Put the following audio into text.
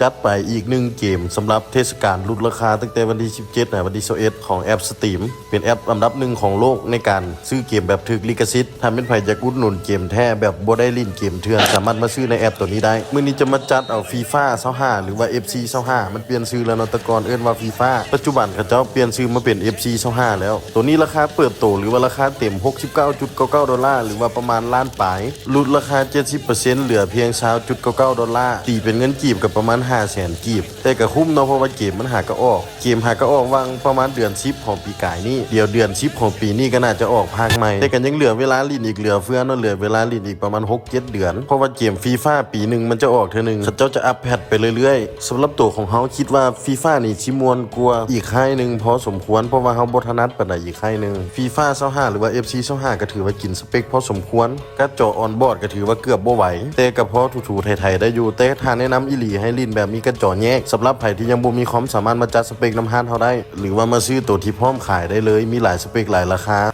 ຈັດໄປອີກໜຶ່ງເກມສຳລັບເທດສະການຫຼຸດລາຄາ ຕັ້ງແຕ່ວັນທີສິບເຈັດຫາວັນທີຊາວເອັດ ຂອງແອັບ Steam ເປັນແອັບອັນດັບໜຶ່ງຂອງໂລກໃນການຊື້ເກມແບບຖືກລິຂະສິດ. ຖ້າແມ່ນໃຜຢາກອຸດໜູນເກມແທ້ແບບບໍ່ໄດ້ຫຼິ້ນເກມເຖື່ອນ ສາມາດມາຊື້ໃນແອັບໂຕນີ້ໄດ້. ມື້ນີ້ຈະມາຈັດເອົາ FIFA ຊາວຫ້າ ຫຼືວ່າ FC ຊາວຫ້າ ມັນປ່ຽນຊື່ແລ້ວເນາະ, ແຕ່ກ່ອນເອີ້ນວ່າ FIFA ປັດຈຸບັນເຂົາເຈົ້າປ່ຽນຊື່ມາເປັນ FC ຊາວຫ້າ ແລ້ວ. ໂຕນີ້ລາຄາເປີດໂຕ ຫຼືວ່າລາຄາເຕັມ ຫົກສິບເກົ້າຈຸດເກົ້າເກົ້າໂດລາ ຫຼືວ່າປະມານລ້ານປາຍ. ຫຼຸດລາຄາເຈັດສິບເປີເຊັນ ເຫຼືອພຽງ ຊາວຈຸດເກົ້າເກົ້າໂດລາ, ຕີເປັນເງິນກີບກໍປະມານຫ້າແສນກີບ. ແຕ່ກໍຄຸ້ມເນາະ ເພາະວ່າເກມມັນຫາກໍອອກ, ເກມຫາກໍອອກຫວ່າງປະມານເດືອນສິບຂອງປີກາຍນີ້. ດຽວເດືອນສິບຂອງປີນີ້ກໍໜ້າຈະອອກພາກໃໝ່, ແຕ່ກໍຍັງເຫຼືອເວລາຫຼິ້ນອີກເຫຼືອເຟືອເນາະ, ເຫຼືອເວລາຫຼິ້ນອີກປະມານຫົກເຈັດເດືອນ, ເພາະວ່າເກມ FIFA ປີໜຶ່ງມັນຈະອອກເທື່ອໜຶ່ງ, ເຂົາເຈົ້າຈະອັບເດດໄປເລື້ອຍໆ. ສຳລັບໂຕຂອງເຮົາ ຄິດວ່າ FIFA ນີ້ຊິມ່ວນກວ່າອີກຄ້າຍໜຶ່ງພໍສົມຄວນ, ເພາະວ່າເຮົາບໍ່ຖະໜັດປານໃດອີກຄ້າຍໜຶ່ງ. FIFA ຊາວຫ້າ ຫຼືວ່າ FC ຊາວຫ້າ ກໍຖືວ່າກິນສະເປັກພໍສົມຄວນ. ກາດຈໍອອນບອດກໍຖືວ່າເກືອບບໍ່ໄຫວ, ແຕ່ກໍພໍຖູໆໄຖໆໄດ້ຢູ່, ແຕ່ຖ້າແນະນຳອີ່ຫຼີໃຫ້ຫຼິ້ນແບບມີກາດຈໍແຍກ. ສຳລັບໃຜທີ່ຍັງບໍ່ມີຄອມ ສາມາດມາຈັດສະເປັກນຳຮ້ານເຮົາໄດ້ ຫຼືວ່າມາຊື້ໂຕທີ່ພ້ອມຂາຍໄດ້ເລີຍ, ມີຫຼາຍສະເປັກຫຼາຍລາຄາ.